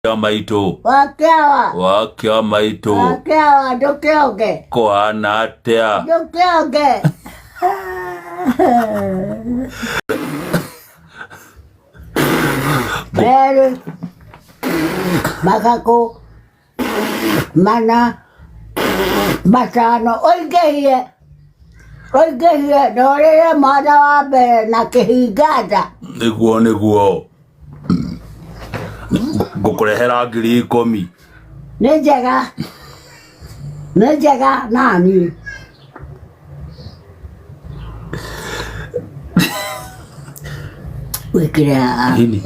Kĩa maitũ. Wakĩawa. Wakĩa maitũ. Wakĩawa ndũkĩonge. Kũhana atĩa? Ndũkĩonge. Merĩ. Matatũ. Mana. Matano. Ũingĩhie. Ũingĩhie na ũrĩre mwana wa mbere na kĩhinga nda. Nĩguo nĩguo. Ngũkũrehera 10,000. Nĩ njega. Nĩ njega naniĩ. Wĩkĩre haha. Nini?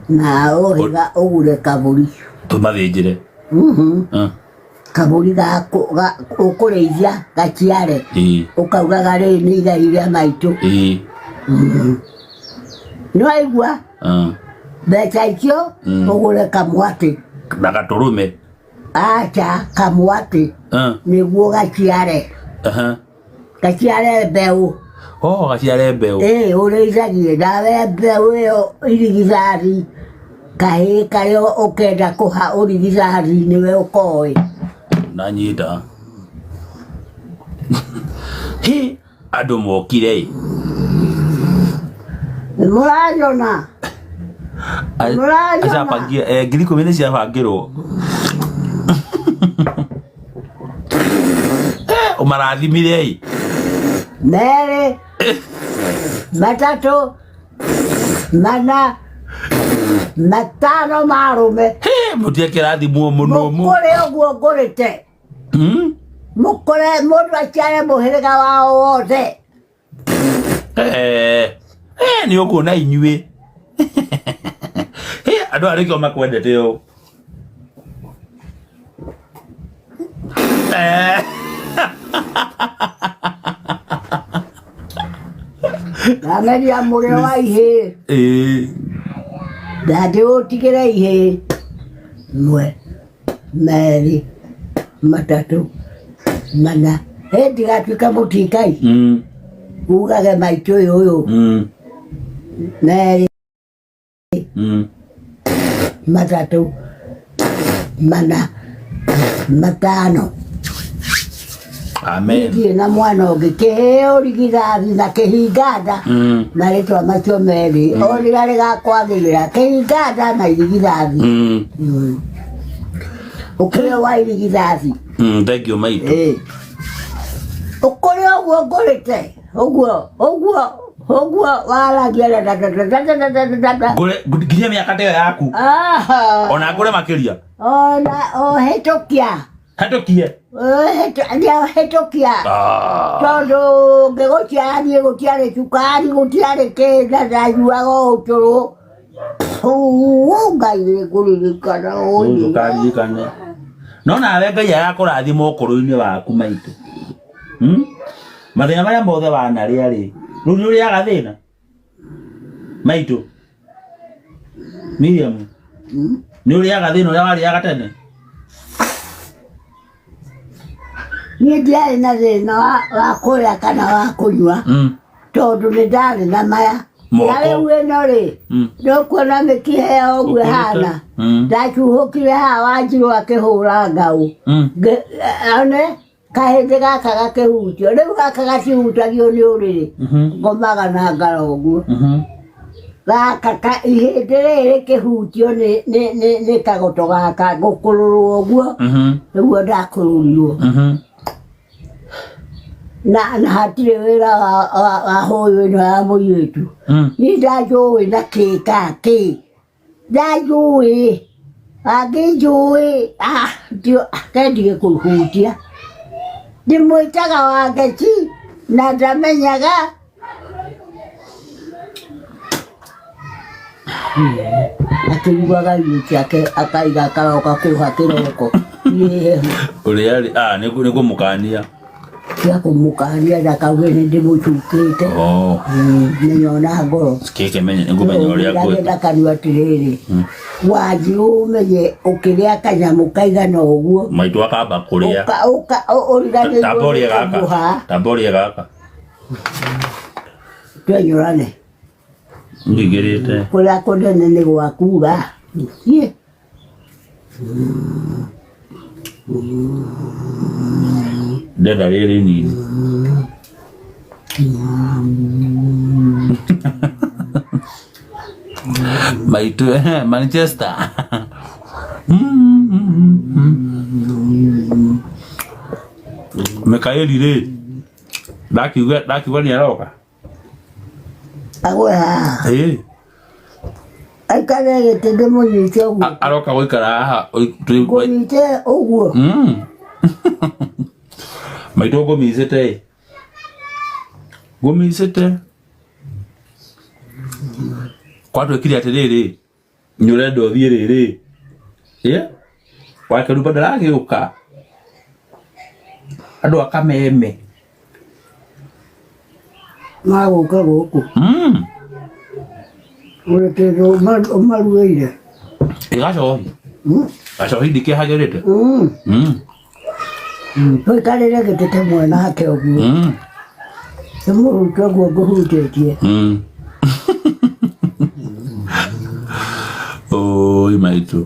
Na ũhĩga ũgũre kabũri. Tũmathĩnjĩre. Ah. Kabũri ũkũrĩithia gaciare. Ũkaugaga rĩrĩ nĩ igai rĩa maitũ. Nĩ waigua? Mbeca icio ũgũre kamwatĩ. Na gatũrũme. Aca kamwatĩ nĩguo gaciare. Gaciare mbeũ. Oh, gaciare mbeũ. Ĩĩ ũrĩithagie nawe mbeũ ĩyo irigithathi kahĩĩ karĩa ũkenda kũha ũrigithathi nĩwe ũkoĩ. Ndanyita. Hi, andũ mokire ĩ. Nĩmũranyona? Nĩmũranyona? Acabangia, 10,000 nĩ ciabangĩrwo. Ũmarathimire ĩ. Merĩ, matatũ, mana, matano ma arũme. Mũtige kĩrathimwo mũno. Mũkũrĩ ũguo ngũrĩte. Mũkũre mũndũ aciare mũhĩrĩga wao wothe. Nĩ ũkuona inyuĩ. Andũ aya nĩkĩo makwendete ũũ. Ndameria mũrĩo wa ihĩĩ. Ndangĩũtigĩra ihĩĩ. Ĩmwe, merĩ, matatũ, mana. Ĩ ndigatuĩke mũtingai. Ugage maitũ ũyũ ũyũ. Merĩ. Matatũ, mana, matano. Amen. Ndirĩ na mwana ũngĩ kĩhĩĩ ũrigithathi na kĩhinga nda. Marĩtwa macio merĩ o rĩrĩa rĩgakwagĩrĩra kĩhinga nda na irigithathi. Ũkĩrĩ wa irigithathi. Thank you maitũ. Ĩĩ. Ũkũrĩ ũguo ngũrĩte ũguo ũguo ũguo waragia da da da da da da da da da. Ngũre nginya mĩaka ta ĩyo yaku. Aha. Ona ngũre makĩria. Ona ũhĩtũkia. Hetũkie. Ũhĩtũkia. Ah. Tondũ ngĩgũciara niĩ gũtiarĩ cukari gũtiarĩ kĩ na ndanyuaga ũcũrũ. Ngai nĩngũririkana ũyũ. Ndũkaririkane. No nawe Ngai arakũrathima ũkũrũ-inĩ waku maitũ. Mathĩna marĩa mothe wanarĩa rĩ, rĩu nĩ ũrĩaga thĩna? Maitũ. Miriam. Nĩ ũrĩaga thĩna ũrĩa warĩaga tene? Niĩ ndiarĩ na thĩna wa kũrĩa kana wa kũnyua. Tondũ nĩ ndarĩ na maya. Moko. Na rĩu ĩno rĩ, nĩũkuona mĩkiha ĩyo ũguo ĩhana. Ndacuhũkire haha Wanjirũ akĩhũra ngau. One kahĩndĩ gaka gakĩhutio. Rĩu gaka gatihutagio nĩ ũrĩrĩ. Ngomaga na ngara ũguo. Gaka ka ihĩndĩ rĩrĩ rĩkĩhutio nĩ nĩ nĩ nĩ kagoto gaka ngũkũrũrwo ũguo. Nĩguo ndakũrũrirwo. Na na hatirĩ wĩra wa wa wa hũyũ ĩno ya mũirĩtu. Niĩ ndanjũĩ na kĩ ka kĩ. Ndanjũĩ angĩnjũĩ ah kendige kũhutia. Ndĩmwĩtaga Wangeci na ndamenyaga. Akĩrugaga irio ciake akaiga akaroka kũha kĩroko. Niĩ hehu. Ũrĩa rĩ, ah, nĩ kũmũkania. Cia kũmũkania ndakauge nĩ ndĩmũcukĩte. Oh. Menya ona ngoro. Kĩke menye, nĩngũmenya ũrĩa ngwĩka. Na kanua atĩrĩrĩ, Wanjirũ ũmenye ũkĩrĩa kanyamũ kaigana ũguo. Maitũ akamba kũrĩa. Ũriganĩirwo Tamba ũrĩe gaka. kũmũha. Tamba ũrĩe gaka. Twenyũrane. Njigĩrĩte. Kũrĩa kũnene nĩ gwaku ga. Thiĩ. Ndenda rĩrĩ nini. Maitũ Manchester. Mikaeli rĩ, ndakiuga nĩ aroka. Agwe haha. Ĩĩ. Aikare gĩtĩ ndĩmũnyite ũguo. Aroka gũikara haha. Ngũnyite ũguo. Maitũ ngũmicĩte ĩ. Ngũmicĩte. Kwatuĩkire atĩrĩrĩ, nĩ ũrenda ũthiĩ rĩrĩ. Ĩ? Wakĩruba ndaragĩũka. Andũ a Kameme. Magũka gũkũ. Ũrĩ kĩndũ ũmaruĩire. Ĩ gacohi. Gacohi ndikĩhagĩrĩte. Tũikarĩre gĩtĩ kĩmwe nake ũguo. Ndĩmũhutie ũguo ngũhutĩtie. Oi maitũ.